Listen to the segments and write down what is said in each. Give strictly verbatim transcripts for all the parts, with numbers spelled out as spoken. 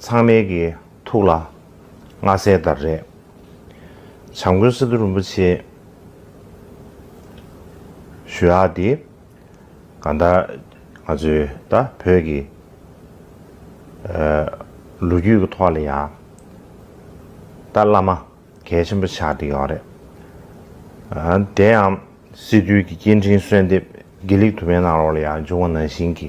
ཚང་མའི་གི་ཐུགས་ལ་མངའ་གསལ་ལྟར་རེད། བྱམས་མགོན་སི་ཏུ་རིན་པོ་ཆེ་ཞུ་ཡག་འདི་གང་ལྟར་ང་ཚོའི་ད་བོད་ཀྱི་ལོ་རྒྱུས་ཀྱི་ཐོག་ལ་ཡང་ད་བླ་མ་གལ་ཆེན་པོ་ཆགས་བསྡད་ཡོད་རེད། དེ་ཡང་སི་ཏུའི་གི་སྐྱེ་ཕྲེང་གསོལ་འདེབས་དགེ་ལེགས་དུ་མའི་ནང་ལོགས་ལ་ཡང་འབྱུང་བ་ནང་བཞིན་གྱི་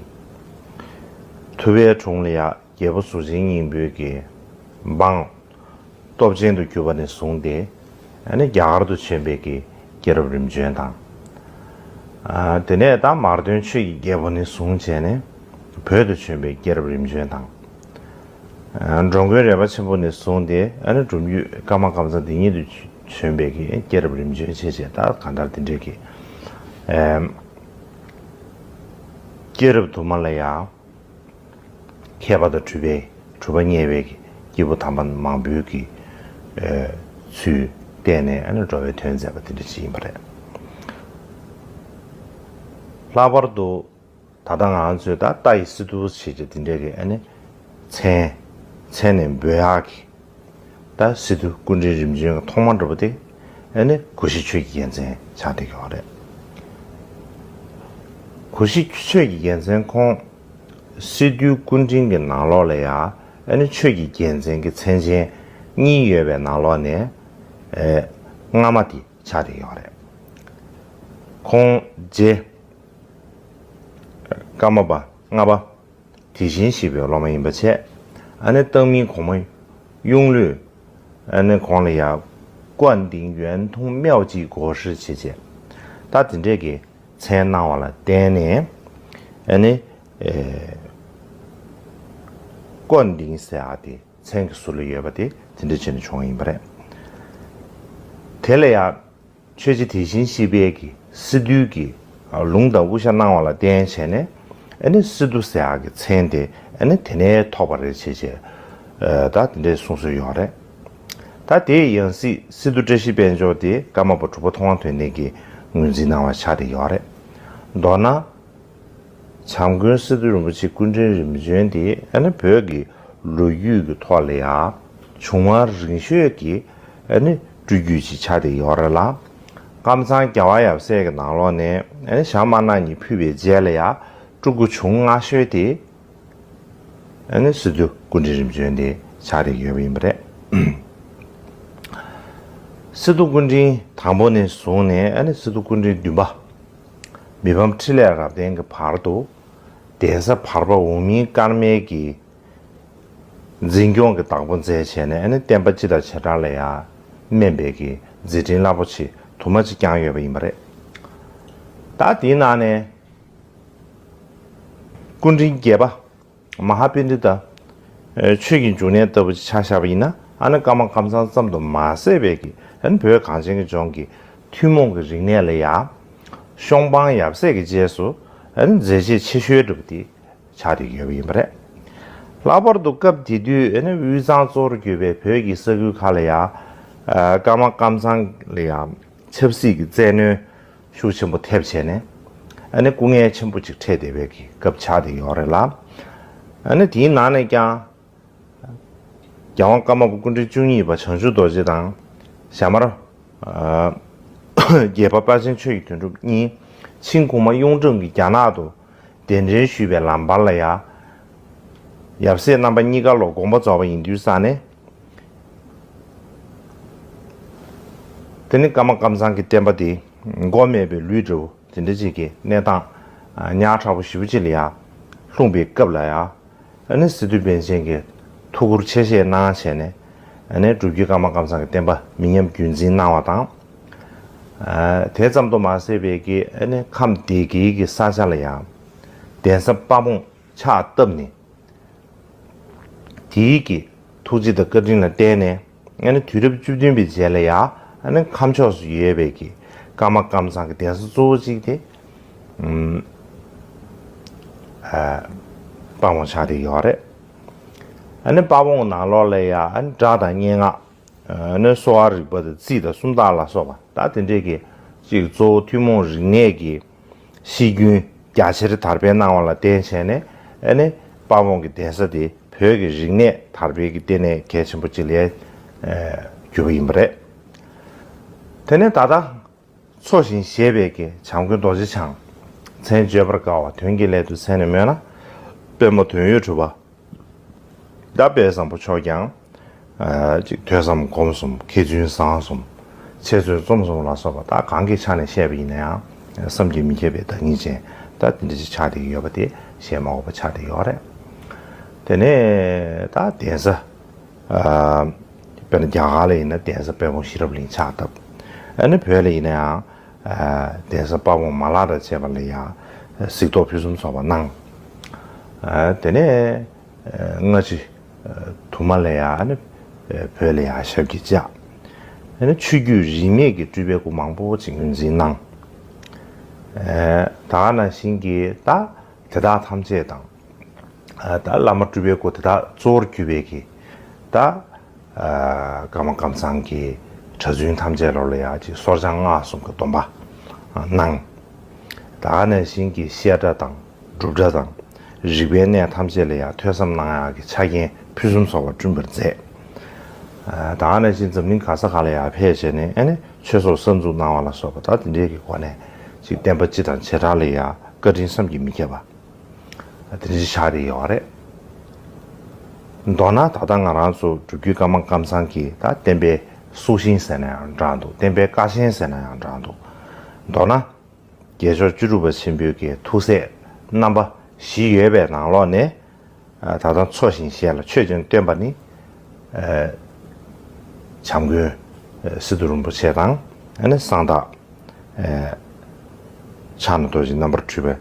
ཐུབ་པའི་དྲུང་ལ་ཡང་རྒྱལ་པོ་གཟུགས་ཅན་སྙིང་པོའི་གི་འབངས་སྟོབས་ཆེན་དུ་གྱུར་པ་ནས་བཟུང་སྟེ་ཨ་ནི་རྒྱ་གར་དུ་བྱོན་པའི་གི་སྐྱེས་རབས་རིམ་བྱོན་དང་། དེ་ནས་ད་མར་ཐོན་ཆོས་ཀྱི་རྒྱལ་པོ་ནས་བཟུང་བྱས་ནས་བོད་དུ་བྱོན་པའི་སྐྱེས་རབས་རིམ་བྱོན་དང་། འགྲོ་མགོན་རས་པ་ཆེན་པོ་ནས་བཟུང་སྟེ་ཨ་ནི་སྒྲུབ་བརྒྱུད་ཀརྨ་ཀཾ་ཚང་འདི་ཉིད་དུ་བྱོན་པའི་གི་སྐྱེས་རབས་རིམ་བྱོན་བྱས་བྱས་ད་གང་ལྟར་འདི་འདྲའི་གི་སྐྱེས་རབས་དུ་མ་ལ་ཡང་མཁས་པ་དང་གྲུབ་པའི་གྲུབ་པ་བརྙེས་པའི་གི་སྐྱེས་བུ་དམ་པ་མང་པོའི་གི་ཚུལ་བསྟན་ནས་ཨ་ནི་འགྲོ་བའི་དོན་མཛད་པ་འདི་འདྲ་ཞིག་ཡིན་པ་རེད། ལྷག་པར་དུ་ད་ལྟ་ང་རང་ཚོས་ད་ལྟ་ཡི་སི་ཏུ་ཞེས་བྱ་འདི་འདྲའི་གི་ཨ་ནི་མཚན་མཚན་ནས་འབོད་ཡག་གི་ད་སི་ཏུ་སྐུ་ཕྲེང་རིམ་བྱོན་གྱི་ཐོག་མ་འགྲོ་བ་དེ་ཨ་ནི་གུ་ཤྲི་ཆོས་ཀྱི་རྒྱལ་མཚན་ཆགས་བསྡད་ཡོད་རེད། གུ་ཤྲི་ཆོས་ཀྱི་རྒྱལ་མཚན་ཁོང་སི་ཏུའི་སྐུ་ཕྲེང་གི་ནང་ལོགས་ལ་ཡང་ཨ་ནི་ཆོས་ཀྱི་རྒྱལ་མཚན་གྱི་མཚན་ཅན་གཉིས་ཡོད་པའི་ནང་ལོགས་ནས་ཨེ་སྔ་མ་དེ་ཆགས་བསྡད་ཡོད་རེད། ཁོང་རྗེ་ཀརྨ་པ་ལྔ་པ་དེ་བཞིན་གཤེགས་པའི་སློབ་མ་ཡིན་པ་བྱས། ཨ་ནི་བཏང་སྙོམས་གོང་མ་གཡུང་ལོས་ཨ་ནི་ཁོང་ལ་ཡང་ཀོན་ཏིང་ཡོན་ཐུང་མེའོ་ཅི་གོ་ཧྲི་བྱས་བྱས་ད་དེ་འདྲས་ཀྱི་མཚན་གནང་བ་ལ་བརྟེན་ནས་ཨ་ནི་ཀོན་ཏིང་ཟེར་ཡག་དེ་མཚན་གྱི་ཟུར་ལ་ཡོད་པ་དེ་དེ་འདྲ་བྱས་ནས་བྱུང་བ་ཡིན་པ་རེད། དེ་ལ་ཡང་ཆོས་རྗེ་དེ་བཞིན་གཤེགས་པའི་གི་སི་ཏུའི་གི་ལུང་དང་དབུ་ཞྭ་གནང་བ་ལ་བརྟེན་བྱས་ནས་ཨ་ནི་སི་ཏུ་ཟེར་ཡག་གི་མཚན་དེ་ཨ་ནི་དེ་ནས་ཐོགས་པ་རེད་བྱས་བྱས་ད་དེ་འདྲའི་གསུང་སྲོལ་ཡོད་རེད། ད་དེའི་ཡང་སྲིད་སི་ཏུ་བཀྲ་ཤིས་དཔལ་འབྱོར་དེ་ཀརྨ་པ་དྲུག་པ་མཐོང་བ་དོན་ལྡན་གྱིས་ངོས་འཛིན་གནང་བ་ཆགས་བསྡད་ཡོད་རེད། མདོར་ན། བྱམས་མགོན་སི་ཏུ་རིན་པོ་ཆེ་སྐུ་ཕྲེང་རིམ་བྱོན་དེ་ཨ་ནི་བོད་ཀྱི་ལོ་རྒྱུས་ཀྱི་ཐོག་ལ་ཡང་བྱུང་བ་རིང་ཤོས་ཀྱི་ཨ་ནི་སྤྲུལ་བརྒྱུད་ཅིག་ཆགས་བསྡད་ཡོད་རེད་ལ། ཀམ་ཚང་རྒྱལ་བ་ཡབ་སྲས་ཀྱི་ནང་ལོགས་ནས་ཨ་ནི་ཞྭ་དམར་ནག་གཉིས་ཕུད་པའི་རྗེས་ལ་ཡང་སྤྲུལ་སྐུ་བྱུང་སྔ་ཤོས་དེ་ཨ་ནི་སི་ཏུ་སྐུ་ཕྲེང་རིམ་བྱོན་དེ་ཆགས་བསྡད་ཡོད་པ་ཡིན་པ་རེད། སི་ཏུ་སྐུ་ཕྲེང་དང་པོ་ནས་བཟུང་ནས་ཨ་ནི་སི་ཏུ་སྐུ་ཕྲེང་བདུན་པ། མི་ཕམ་འཕྲིན་ལས་རབ་བརྟན་གྱི་བར་དུ་གདན་ས་བར་པ་འོག་མིན་ཀརྨའི་གི་འཛིན་སྐྱོང་གི་བདག་པོ་མཛད་བྱས་ནས་ཨ་ནི་བསྟན་པ་སྤྱི་དང་བྱེ་བྲག་ལ་ཡང་སྨན་པའི་གི་མཛད་འཕྲིན་རླབས་པོ་ཆེ་དུ་མ་ཅིག་བསྐྱངས་ཡོད་པ་ཡིན་པ་རེད། ད་དེའི་ནང་ནས་སྐུ་ཕྲེང་བརྒྱད་པ། མ་ཧཱ་པཎྜི་ཏ། ཆོས་ཀྱི་འབྱུང་གནས་ལྟ་བུ་ཅིག་ཆ་བཞག་པ་ཡིན་ན་ཨ་ནི་ཀརྨ་ཀམ་ཚང་ཙམ་དུ་མ་ཟད་པའི་གི་ཨ་ནི་བོད་གངས་ཅན་གྱི་ལྗོངས་ཀྱི་ཐུན་མོང་གི་རིག་གནས་ལ་ཡང་ཤོང་སྤང་ཡབ་སྲས་ཀྱི་རྗེས་སུ་ཨ་ནི་མཛད་རྗེས་ཆེ་ཤོས་འགྲུབ་པ་དེ་ཆགས་བསྡད་ཡོད་པ་ཡིན་པ་རེད། ལྷག་པར་དུ་སྐབས་དེ་དུས་ཨ་ནི་དབུས་གཙང་གཙོ་བོར་གྱུར་པའི་བོད་ཀྱི་ས་ཁུལ་ཁག་ལ་ཡང་ཀརྨ་ཀམ་ཚང་ལ་ཡང་ཆབ་སྲིད་ཀྱི་བཙན་གནོན་ཤུགས་ཆེན་པོ་ཐེབས་བྱས་ནས་ཨ་ནི་སྐུ་ངལ་ཆེན་པོ་ཅིག་འཕྲད་བསྡད་པའི་གི་སྐབས་ཆགས་བསྡད་ཡོད་རེད་ལ། ཨ་ནི་དེའི་ནང་ནས་ཀྱང་རྒྱལ་དབང་ཀརྨ་པ་སྐུ་ཕྲེང་བཅུ་གཉིས་པ་བྱང་ཆུབ་རྡོ་རྗེ་དང་ཞྭ་དམར་རྒྱལ་པོ་དཔལ་ཆེན་ཆོས་ཀྱི་དོན་གྲུབ་གཉིས་ཆིང་གོང་མ་གཡུང་དྲུང་གིས་རྒྱ་ནག་ཏུ་གདན་འདྲེན་ཞུས་པའི་ལམ་བར་ལ་ཡང་ཡབ་སྲས་རྣམ་པ་གཉིས་ཀ་ལོ་དགོངས་པ་རྫོགས་པ་ཡིན་དུས་ཙང་ནས། དེ་ནི་ཀརྨ་ཀམ་ཚང་གི་བསྟན་པ་དེ་མགོ་མེད་པའི་ལུས་འདྲ་བོ་དེ་འདྲ་ཅིག་གི་གནས་སྟངས་ཉག་ཕྲ་བོ་ཞེ་པོ་ཅིག་ལ་ཡང་ལྷུང་པའི་སྐབས་ལ་ཡང་ཨ་ནི་སི་ཏུ་པཎ་ཆེན་གྱིས་ཐུགས་ཁུར་ཆེ་བཞེས་གནང་བྱས་ནས་ཨ་ནི་སྒྲུབ་བརྒྱུད་ཀརྨ་ཀམ་ཚང་གི་བསྟན་པ་མི་ཉམས་རྒྱུན་འཛིན་གནང་བ་དང་། དེ་ཙམ་དུ་མ་ཟད་པའི་གི་ཨ་ནི་ཁམས་སྡེ་དགེའི་གི་ས་ཆ་ལ་ཡང་གདན་ས་དཔལ་སྤུངས་ཕྱག་བཏབ་ནས། དེའི་གི་ཐུགས་རྗེ་དང་བཀའ་དྲིན་ལ་བརྟེན་ནས་ཨ་ནི་དུས་རབས་བཅུ་བདུན་པའི་རྗེས་ལ་ཡང་ཨ་ནི་ཁམས་ཕྱོགས་སུ་ཡོད་པའི་གི་ཀརྨ་ཀམ་ཚང་གི་གདན་ས་གཙོ་བོ་གཅིག་དེ་ཨམ་ཨ་དཔལ་སྤུངས་ཆགས་བསྡད་ཡོད་རེད། ཨ་ནི་དཔལ་སྤུངས་ནང་ལོགས་ལ་ཡང་ཨ་ནི་སྒྲ་དང་སྙན་ངག་ཨ་ནི་གསོ་བ་རིག་པ་དང་རྩིས་དང་སུམ་རྟགས་ལ་སོགས་པ་ད་དེ་འདྲས་ཀྱི་གཅིག་གཙོ་བོ་ཐུན་མོང་རིག་གནས་ཀྱི་ཤེས་རྒྱུན་རྒྱ་ཆེར་དར་སྤེལ་གནང་བ་ལ་བརྟེན་བྱས་ནས་ཨ་ནི་དཔལ་སྤུངས་ཀྱི་གདན་ས་དེ་ བོད་ཀྱི་རིག་གནས་དར་སྤེལ་གྱི་ལྟེ་གནས་གལ་ཆེན་པོ་ཅིག་ལ་ཨ་གྱུར་པ་ཡིན་པ་རེད། དེ་ནས་ད་ལྟ་འཚོ་ཞིང་གཞེས་པའི་གི་བྱམས་མགོན་རྡོ་རྗེ་འཆང་། མཚན་བརྗོད་པར་དཀའ་བ་དོན་གྱི་སླད་དུ་མཚན་ནས་སྨོས་ན། པདྨ་དོན་ཡོད་གྲུབ་པ། ད་དཔལ་བཟང་པོ་མཆོག་ཀྱང་། ཨ་ཅིག་ཐོས་བསམ་སྒོམ་གསུམ་མཁས་བཙུན་བཟང་གསུམ། འཆད་རྩོད་རྩོམ་གསུམ་ལ་སོགས་པ་ད་གང་གི་ཆ་ནས་བཤད་པ་ཡིན་ན་ཡང་བསམ་གྱིས་མི་ཁྱབ་པའི་བདག་ཉིད་ཅན་ད་དེ་འདྲ་ཅིག་ཆགས་བསྡད་ཀྱི་ཡོད་པ་དེ་བཤད་མ་དགོས་པ་ཆགས་བསྡད་ཡོད་རེད། དེ་ནས་ད་གདན་ས། ཨ་དཔེར་ན་རྒྱ་གར་ལ་ཡིན་ན་གདན་ས་དཔལ་སྤུངས་ཤེས་རབ་གླིང་ཕྱག་བཏབ། ཨ་ནི་བོད་ལ་ཡིན་ན་ཡང་། ཨ་གདན་ས་དཔའ་བོ་མ་ལག་དང་བཅས་པ་ལ་ཡང་གཟིགས་རྟོག་ཕུན་སུམ་ཚོགས་པ་གནང་། ཨ་དེ་ནས་ཨ་སྔ་ཕྱི་ཨ་དུ་མ་ལ་ཡང་ཨ་ནི་བོད་ལ་ཡང་ཞབས་ཀྱིས་བཅགས། ཨ་ནི་ཆོས་བརྒྱུད་རིས་མེད་ཀྱི་སྤྲུལ་པའི་སྐུ་མང་པོ་ཅིག་ངོས་འཛིན་གནང་། ཨ་ད་ག་ནང་བཞིན་གྱི་ད་དེ་དག་ཐམས་ཅད་དང་། ཨ་ད་བླ་མ་སྤྲུལ་པའི་སྐུ་དེ་དག་གཙོ་བོར་གྱུར་པའི་གི་ད་ཨ་ཀརྨ་ཀམ་ཚང་གི་གྲྭ་བཙུན་ཐམས་ཅད་ལོ་ལ་ཡ་ཅིག་སོར་བྱང་སྔགས་གསུམ་གྱི་སྡོམ་པ་གནང་། ད་ག་ནང་བཞིན་གྱི་བཤད་གྲྭ་དང་སྒྲུབ་གྲྭ་དང་རིག་པའི་གནས་ཐམས་ཅད་ལ་ཡ་ཐོས་བསམ་གནང་ཡག་གི་ཆ་རྐྱེན་ཕུན་སུམ་ཚོགས་པ་བསྐྲུན་པར་མཛད། ཨ་ད་ག་ནང་བཞིན་འཛམ་གླིང་ག་ས་ག་ལ་ཡ་ཕེབས་བྱས་ནས་ཨ་ནི་ཆོས་ཚོགས་གསར་འཛུགས་གནང་བ་ལ་སོགས་པ་ད་དེ་འདྲའི་གི་སྒོ་ནས་ཅིག་བསྟན་པ་སྤྱི་དང་བྱེ་བྲག་ལ་ཡ་བཀའ་དྲིན་བསམ་གྱིས་མི་ཁྱབ་པ། དེ་འདྲ་ཞིག་ཆགས་བསྡད་ཡོད་རེད། མདོར་ན་ད་ལྟ་ང་རང་ཚོ་སྒྲུབ་བརྒྱུད་ཀརྨ་ཀམ་ཚང་གི་ད་བསྟན་པའི་སྲོག་ཤིང་ཟེར་ན་ཡང་འདྲ་འདུག་བསྟན་པའི་ཀ་ཆེན་ཟེར་ན་ཡང་འདྲ་འདུག་མདོར་ན་རྒྱལ་མཆོག་བཅུ་དྲུག་པ་ཆེན་པོའི་གི་ཐུགས་སྲས་རྣམ་པ་བཞི་ཡོད་པའི་ནང་ལོགས་ནས། ད་ལྟ་འཚོ་ཞིང་གཞེས་ལ་ཆོས་ཀྱང་སྟོན་པ་ནི། བྱམས་མགོན་སི་ཏུ་རིན་པོ་ཆེ་དང་ཨ་ནི་གསང་བདག་ཕྱག་ན་རྡོ་རྗེ་རྣམ་པར་འཕྲུལ་པའི་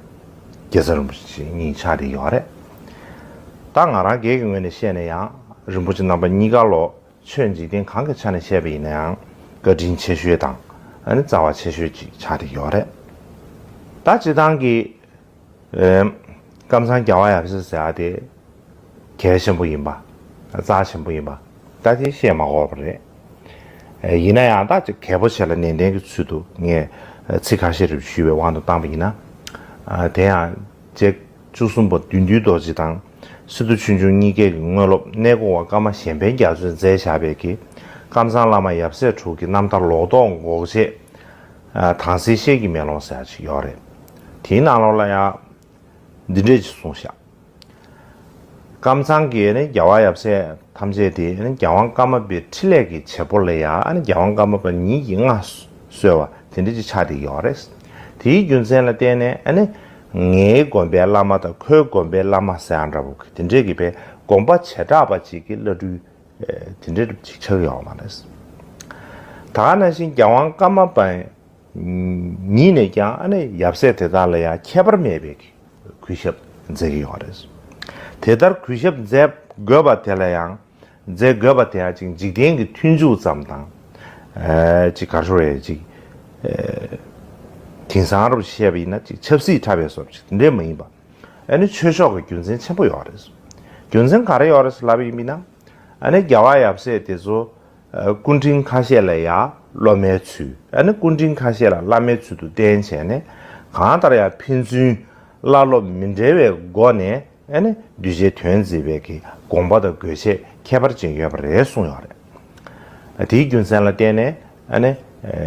རྒྱལ་ཚབ་རིན་པོ་ཆེ་གཉིས་ཆགས་བསྡད་ཡོད་རེད། ད་ང་རང་སྒེར་གྱི་ངོས་ནས་བཤད་ན་ཡང་རིན་པོ་ཆེ་རྣམ་པ་གཉིས་ཀ་ལོ་ཆོས་འཇིག་རྟེན་གང་གི་ཆ་ནས་བཤད་པ་ཡིན་ན་ཡང་བཀའ་དྲིན་ཆེ་ཤོས་དང་ཨ་ནི་རྩ་བ་ཆེ་ཤོས་ཅིག་ཆགས་བསྡད་ཡོད་རེད། ད་སྤྱིར་བཏང་གི་ཀམ་ཚང་རྒྱལ་བ་ཡབ་སྲས་ཟེར་ཡ་དེ་གལ་ཆེན་པོ་ཡིན་པ། རྩ་ཆེན་པོ་ཡིན་པ། ད་དེ་བཤད་མ་དགོས་པ་རེད། ཡིན་ན་ཡང་ད་ཅིག་གལ་པོ་ཆེ་ལ་ནན་ཏན་གྱི་ཚུལ་དུ་ངས་ཚིག་ཁ་ཤས་རེ་ཞུས་པའི་དབང་དུ་བཏང་པ་ཡིན་ན། དེ་ཡང་རྗེ་བཅུ་གསུམ་པ་བདུད་འདུལ་རྡོ་རྗེ་དང་སི་ཏུ་ཆོས་འབྱུང་གཉིས་ཀའི་དངོས་སློབ་གནས་སྐོར་བ་ཀརྨ་གཞན་ཕན་རྒྱ་མཚོས་མཛད་བཞག་པའི་གི་ཀམ་ཚང་བླ་མ་ཡབ་སྲས་དྲུག་གི་རྣམ་ཐར་ལོ་ཏོག་འགོག་བྱེད། དྭངས་བསིལ་ཤེལ་གྱི་མེ་ལོང་ཟེར་ཡ་ཅིག་ཡོད་རེད། དེའི་ནང་ལོགས་ལ་ཡང་འདི་འདྲས་ཅིག་གསུངས་ཤག་ཀམ་ཚང་གི་ནི་རྒྱལ་བ་ཡབ་སྲས་ཐམས་ཅད་དེ་ནི་རྒྱལ་དབང་ཀརྨ་པའི་ཕྲིན་ལས་ཀྱི་བྱེད་པོ་ལ་ཡང་ནི་རྒྱལ་དབང་ཀརྨ་པ་ཉིད་ཀྱིས་མངའ་གསོལ་བ་དེ་འདྲས་ཅིག་ཆགས་བསྡད་ཡོད་རེད། དེའི་རྒྱུ་མཚན་ལ་བརྟེན་ནས་ཨ་ནི་ངའི་དགོན་པའི་བླ་མ་དང་ཁོའི་དགོན་པའི་བླ་མ་ཟེར་ཡ་འདྲ་པོ་དེ་འདྲས་ཀྱི་པའི་དགོངས་པ་བྱེ་བྲག་པ་ཅིག་གི་བླ་སྤྲུལ་དེ་འདྲས་ཅིག་ཆགས་ཡོད་མ་རེད། ད་ག་ནང་བཞིན་རྒྱལ་དབང་ཀརྨ་པ་ཉིད་ནས་ཀྱང་ཨ་ནི་ཡབ་སྲས་དེ་དག་ལ་ཡང་ཁྱད་པར་མེད་པའི་གུས་ཞབས་མཛད་ཀྱི་ཡོད་རེད། དེ་ལྟར་གུས་ཞབས་མཛད་དགོས་པ་དེ་ལ་ཡང་མཛད་དགོས་པ་དེ་ཡང་ཅིག་འཇིག་རྟེན་གྱི་མཐུན་འཇུག་ཙམ་དང་། ཨ་ཅིག་ག་རེ་ཞུ་དགོས་རེད་ཅིག་ཨ་དེང་སང་རུ་བཤད་པ་ཡིན་ན་ཅིག་ཆབ་སྲིད་འཁྲབ་པའི་བཟོ་ཅིག་དེ་འདྲས་མ་ཡིན་པ། ཨ་ནི་ཆོས་ཕྱོགས་ཀྱི་རྒྱུ་མཚན་ཆེན་པོ་ཡོད་རེད། རྒྱུ་མཚན་ག་རེ་ཡོད་རེད་ལབ་པ་ཡིན་ན། ཨ་ནི་རྒྱལ་བ་ཡབ་སྲས་དེ་ཚོ་སྐུ་ཕྲེང་ཁ་ཤས་ལ་ཡང་སློབ་མའི་ཚུལ། ཨ་ནི་སྐུ་ཕྲེང་ཁ་ཤས་ལ་བླ་མའི་ཚུལ་དུ་བསྟེན་བྱས་ནས་གང་ལྟར་ཡང་ཕན་ཚུན་བླ་སློབ་མི་འབྲལ་བའི་སྒོ་ནས་ཨ་ནི་གདུལ་བྱའི་དོན་མཛད་པའི་གི་དགོངས་པ་དང་དགོས་ཆེད་ཁྱད་པར་ཅན་ཡོད་པ་རེད་གསུངས་ཡོད་རེད། དེའི་རྒྱུ་མཚན་ལ་བརྟེན་ནས་ཨ་ནི་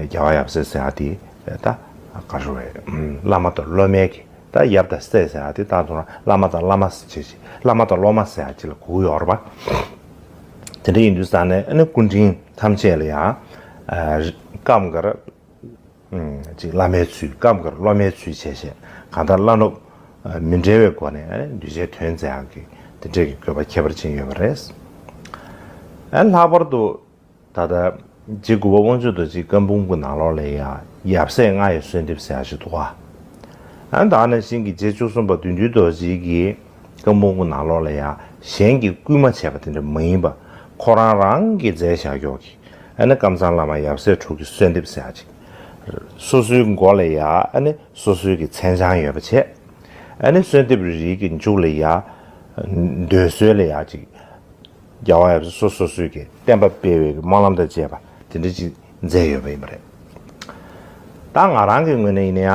རྒྱལ་བ་ཡབ་སྲས་ཟེར་ཡ་དེ་ད་ག་རེ་ཞུ་དགོས་རེད། བླ་མ་དང་སློབ་མའི་གི་ད་ཡབ་དང་སྲས་ཟེར་ཡ་དེ་ད་དུང་བླ་མ་དང་བླ་མ་ཟེར་ཅིག་བླ་མ་དང་སློབ་མ་ཟེར་ཡ་ཅིག་ལ་གོ་གི་ཡོད་རེད་པ། དེ་འདྲ་ཡིན་དུས་ཙང་ནས་ཨ་ནི་སྐུ་ཕྲེང་ཐམས་ཅད་ལ་ཡང་སྐབས་འགར་ཅིག་བླ་མའི་ཚུལ། སྐབས་འགར་སློབ་མའི་ཚུལ་བྱས་བྱས་གང་ལྟར་བླ་སློབ་མི་འབྲལ་བའི་སྒོ་ནས་ཨ་ནི་གདུལ་བྱའི་དོན་མཛད་ཡག་གི་དེ་འདྲས་ཀྱི་དགོས་པ་ཁྱད་པར་ཅན་ཡོད་པ་རེད། ཨ་ནི་ལྷག་པར་དུ། ད་ལྟ་རྗེ་གུས་པ་དབང་ཕྱུག་རྡོ་རྗེའི་བཀའ་འབུམ་གྱི་ནང་ལོགས་ལ་ཡང་ཡབ་སྲས་ལྔ་ཡི་གསོལ་འདེབས་ཟེར་ཡ་ཞིག་འདུག་ག་ཨ་ནི་ད་ག་ནང་བཞིན་གྱི་རྗེ་བཅུ་གསུམ་པ་བདུད་འདུལ་རྡོ་རྗེ་གི་བཀའ་འབུམ་གྱི་ནང་ལོགས་ལ་ཡང་གཞན་གྱིས་བསྐུལ་མ་བྱས་པ་དེ་འདྲ་མ་ཡིན་པ་ཁོ་རང་རང་གིས་མཛད་བཞག་ཡོད་ཀྱི་ཨ་ནི་ཀམ་ཚང་བླ་མ་ཡབ་སྲས་དྲུག་གི་གསོལ་འདེབས་ཟེར་ཡ་ཅིག་སོ་སོའི་མགོ་ལ་ཡང་ཨ་ནི་སོ་སོའི་གི་མཚན་བྱང་ཡོད་པ་བྱས། ཨ་ནི་གསོལ་འདེབས་རེ་རེ་གི་མཇུག་ལ་ཡང་འདོད་གསོལ་ལ་ཡང་ཅིག་རྒྱལ་བ་ཡབ་སྲས་སོ་སོ་སོའི་གི་བསྟན་པ་སྤེལ་བའི་གི་སྨོན་ལམ་དང་བཅས་པ་དེ་འདྲ་ཅིག་མཛད་ཡོད་པ་ཡིན་པ་རེད། ད་ང་རང་གི་ངོས་ནས་ཡིན་ན་ཡང་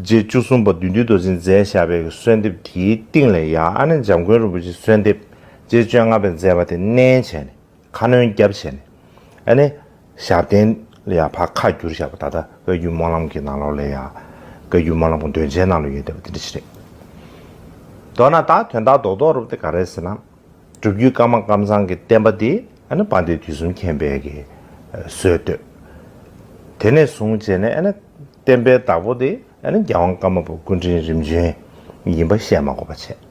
རྗེ་བཅུ་གསུམ་པ་བདུད་འདུལ་རྡོ་རྗེས་མཛད་བཞག་པའི་གི་གསོལ་འདེབས་དེའི་སྟེང་ལ་ཡང་ཨ་ནི་འཇམ་མགོན་རིན་པོ་ཆེའི་གསོལ་འདེབས་ རྗེ་བཅོ་ལྔ་པས་མཛད་པ་དེ་མནན་བྱས་ནས། ཁ་སྣོན་བརྒྱབ་བྱས་ནས། ཨ་ནི་ཞབས་བརྟན་ལ་ཡང་ཕར་ཁ་བསྒྱུར་བཞག་པ། ད་ལྟ་བཀའ་བརྒྱུད་སྨོན་ལམ་གྱི་ནང་ལོགས་ལ་ཡང་། བཀའ་བརྒྱུད་སྨོན་ལམ་གྱི་འདོན་ཆའི་ནང་ལ་ཡོད་བསྡད་པ་དེ་འདྲ་ཞིག་རེད། མདོར་ན་ད་དོན་དག་རྡོག་རྡོག་རུ་དེ་ག་རེ་ཟེར་ན། སྒྲུབ་བརྒྱུད་ཀརྨ་ཀཾ་ཚང་གི་བསྟན་པ་དེ་ཨ་ནི་དཔལ་ལྡན་དུས་གསུམ་མཁྱེན་པས་ཀྱི་སྲོལ་བཏོད། དེ་ནས་བཟུང་བྱས་ནས་ཨ་ནི་བསྟན་པའི་བདག་པོ་དེ་ཨ་ནི་རྒྱལ་དབང་ཀརྨ་པ་སྐུ་ཕྲེང་རིམ་བྱོན་ཡིན་པ་བཤད་མ་དགོས་པ་བྱས།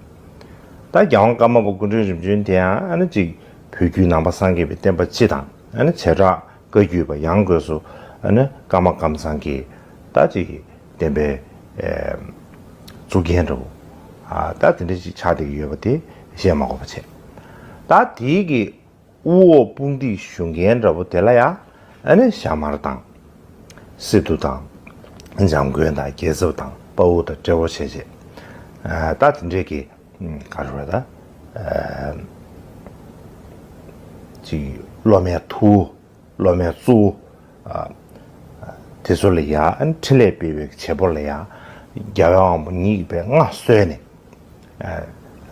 ད་རྒྱལ་དབང་ཀརྨ་པ་སྐུ་ཕྲེང་རིམ་བྱོན་དེ་ཡང་ཨ་ནི་གཅིག་བོད་བརྒྱུད་ནང་པ་སངས་རྒྱས་པའི་བསྟན་པ་སྤྱི་དང་། ཨ་ནི་བྱེ་བྲག་བཀའ་བརྒྱུད་པ་ཡང་སྒོས་སུ་ཨ་ནི་ཀརྨ་ཀཾ་ཚང་གི་ད་གཅིག་བསྟན་པའི་གཙུག་རྒྱན་འདྲ་བོ། ཨ་ད་དེ་འདྲ་ཅིག་ཆགས་བསྡད་ཀྱི་ཡོད་པ་དེ་བཤད་མ་དགོས་པ་བྱས། ད་དེའི་གི་དབུ་འོག་དཔུང་སྡེའི་ཞུ་མཁན་འདྲ་བོ་དེ་ལ་ཡང་ཨ་ནི་ཞྭ་དམར་དང་། སི་ཏུ་དང་། འཇམ་མགོན་དང་། རྒྱལ་ཚབ་དང་། དཔའ་བོ་དང་། བགྲེས་པོ་བྱས་བྱས། ཨ་ད་དེ་འདྲས་ཀྱི་ག་རེ་རེད་ད། ཨ་ཅིག་སློབ་མའི་ཐུ་བོ། སློབ་མའི་གཙོ་བོ། ཨ་དེ་ཚོ་ལ་ཡང་ཨ་ནི་འཕྲིན་ལས་སྤེལ་བའི་བྱེད་པོ་ལ་ཡང་རྒྱལ་བའི་དབང་པོ་ཉིད་ཀྱི་པའི་མངའ་གསོལ་ནས། ཨ་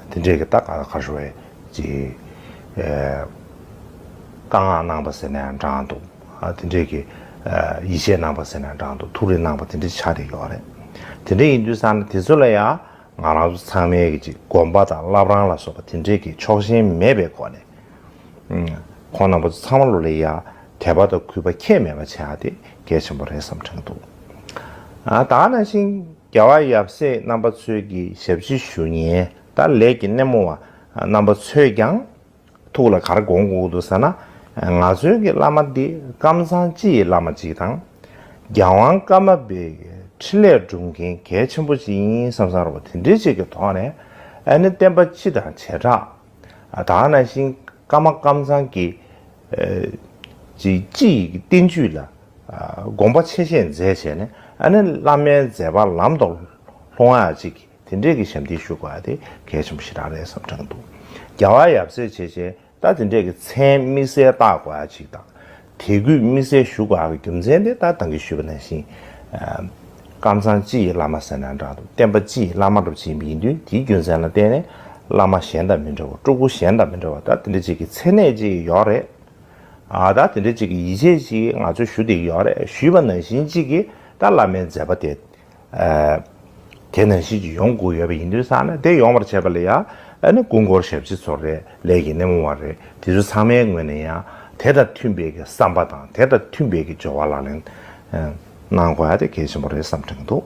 དེ་འདྲས་ཀྱི་ད་ག་ག་རེ་ཞུ་བའི་ཅིག་ཨ་བཀའ་མངགས་གནང་པ་ཟེར་ན་ཡང་འདྲ་འདུག་ཨ་དེ་འདྲས་ཀྱི་ཨ་ཡིད་ཆེས་གནང་པ་ཟེར་ན་འདྲ་འདུག་ཐུགས་རེ་གནང་པ་དེ་འདྲས་ཆགས་བསྡད་ཡོད་རེད། དེ་འདྲས་ཡིན་དུས་ཙང་ནས་དེ་ཚོ་ལ་ཡང་ང་རང་ཚོ་ཚང་མས་ཀྱི་ཅིག་དགོངས་པ་དང་བླ་བྲང་ལ་སོགས་པ་དེ་འདྲས་ཀྱི་ཕྱོགས་ཞེན་མེད་པའི་སྒོ་ནས། ཁོང་རྣམ་པ་ཚོ་ཚང་མ་ལོ་ལ་ཡ་དད་པ་དང་གུས་པ་ཁྱད་མེད་པ་བྱེད་ཡ་དེ་གལ་ཆེན་པོ་རེད་བསམ་དྲན་འདུག་ཨ་ད་ག་ནང་བཞིན་རྒྱལ་བ་ཡབ་སྲས་རྣམ་པ་ཚོས་ཀྱི་ཞབས་ཕྱི་ཞུ་མཁན་ད་ལས་ཀྱི་སྣེ་མོ་བ་རྣམ་པ་ཚོས་ཀྱང་ཐུགས་ལ་ག་རེ་དགོངས་དགོས་འདུག་ཟེར་ན། ང་ཚོའི་གི་བླ་མ་འདི་ཀམ་ཚང་སྤྱི་ཡི་བླ་མ་གཅིག་དང་། རྒྱལ་དབང་ཀརྨ་པའི་འཕྲིན་ལས་སྒྲུབ་མཁན་གལ་ཆེན་པོ་གཅིག་ཡིན་བསམ་བསམ་རོགས་དེ་འདྲའི་གཅིག་གི་ཐོག་ནས་ཨ་ནི་བསྟན་པ་སྤྱི་དང་བྱེ་བྲག་ཨ་ད་ག་ནང་བཞིན་ཀརྨ་ཀམ་ཚང་གི་ཨ་ཅིག་སྤྱི་ཡི་གི་བསྟན་བཅོས་ལ་ཨ་དགོངས་པ་ཆེ་བཞེས་མཛད་བྱས་ནས་ཨ་ནི་བླ་མའི་མཛད་པ་ལམ་དུ་ལྷོང་ཡག་ཅིག་དེ་འདྲས་ཀྱི་ཞབས་འདེགས་ཞུ་དགོས་ཡག་དེ་གལ་ཆེན་པོ་ཞེ་དྲག་རེད་བསམ་དྲན་འདུག་རྒྱལ་བ་ཡབ་སྲས་བྱས་བྱས་ད་དེ་འདྲས་ཀྱི་མཚན་དམིགས་བསལ་བཏགས་དགོས་ཡག་ཅིག་དང་། དད་གུས་དམིགས་བསལ་ཞུ་དགོས་ཡག་གི་རྒྱུ་མཚན་དེ་ད་ད་གིན་ཞུས་པ་ནང་བཞིན། ཨ་ཀམ་ཚང་སྤྱི་ཡི་བླ་མ་ཟེར་ན་འདྲ་འདུག་བསྟན་པ་སྤྱི་ཡི་བླ་མ་འདྲ་བོ་ཅིག་ཡིན་པ་ཡིན་དུས་དེའི་རྒྱུ་མཚན་ལ་བརྟེན་ནས་བླ་མ་གཞན་དང་མི་འདྲ་བ། སྤྲུལ་སྐུ་གཞན་དང་མི་འདྲ་བ། ད་དེ་འདྲ་ཅིག་གི་མཚན་གནས་ཅིག་ཡོད་རེད། ཨ་ད་དེ་འདྲ་ཅིག་གི་ཡིད་ཆེས་ཅིག་ང་ཚོས་ཞུ་བསྡད་ཡོད་རེད། ཞུས་པ་ནང་བཞིན་ཅིག་གི་ད་བླ་མའི་མཛད་པ་དེ་ཨ་དེ་ནང་བཞིན་ཅིག་ཡོང་དགོས་ཡོད་པ་ཡིན་དུས་ཙང་ནས། དེ་ཡོང་བར་བྱེད་པ་ལ་ཡང་ཨ་ནི་སྐུ་འཁོར་ཞབས་ཕྱི་ཚོ་རེད། ལས་ཀྱི་སྣེ་མོ་བ་རེད། དེ་ཚོ་ཚང་མའི་ངོས་ནས་ཡང་དེ་དང་མཐུན་པའི་གི་བསམ་པ་དང་དེ་དང་མཐུན་པའི་གི་སྦྱོར་བ་ལག་ལེན་ཨ་གནང་དགོས་ཡག་དེ་གལ་ཆེན་པོ་རེད་བསམ་དྲན་གྱི་འདུག